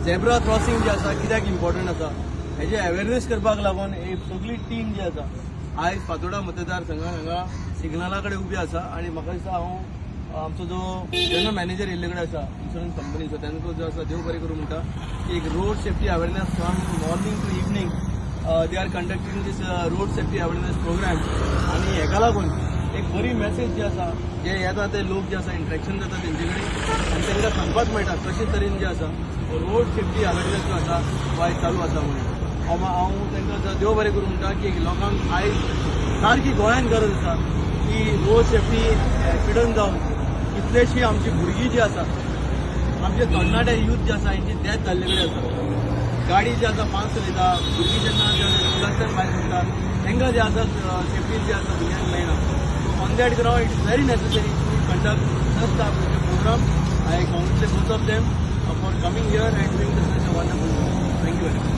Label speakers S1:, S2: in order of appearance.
S1: Zebra crossing जे आसा कित्याक important आसा हेजे अवेरनेस करपाक लागून एक सगळी टीम जी आसा आयज फातोर्डा मतदारसंघात हांगा सिग्नला कडेन उबी आसा. आनी म्हाका दिसता हांव आमचो जो जनरल मॅनेजर येयल्ले कडेन आसा इन्शुरन्स कंपनीचो, तांकां जो आसा देव बरें करूं म्हणटा की एक road safety awareness from morning to evening they are conducting this road safety awareness program. आनी हेका लागून एक बरी मेसेज जी आसा, जे येता ते लोक जे आसा, इंट्रॅक्शन जाता तेंचे कडेन आनी तांकां सांगपाक मेळटा कशे तरेन जे आसा रोड सेफ्टी अवेरनेस जो आसा तो आयज चालू आसा म्हणून. हांव तांकां देव बरें करूं म्हणटा की लोकांक आयज सारकी गोंयांत गरज आसा की रोड सेफ्टी एक्सिडंट जावन कितलेशी आमची भुरगीं जी आसा, आमचे तरणाटे यूथ जे आसा, हेंची डेथ जाल्ले कडेन आसा. गाडी जी आसा फास्ट चलयता, भुरगीं जेन्ना स्कुलांतल्यान भायर सरता तांकां जे आसा सेफ्टी जी आसा भुरग्यांक मेळना. So on that ground it is very necessary to conduct such type program. I congratulate both of them for coming here and doing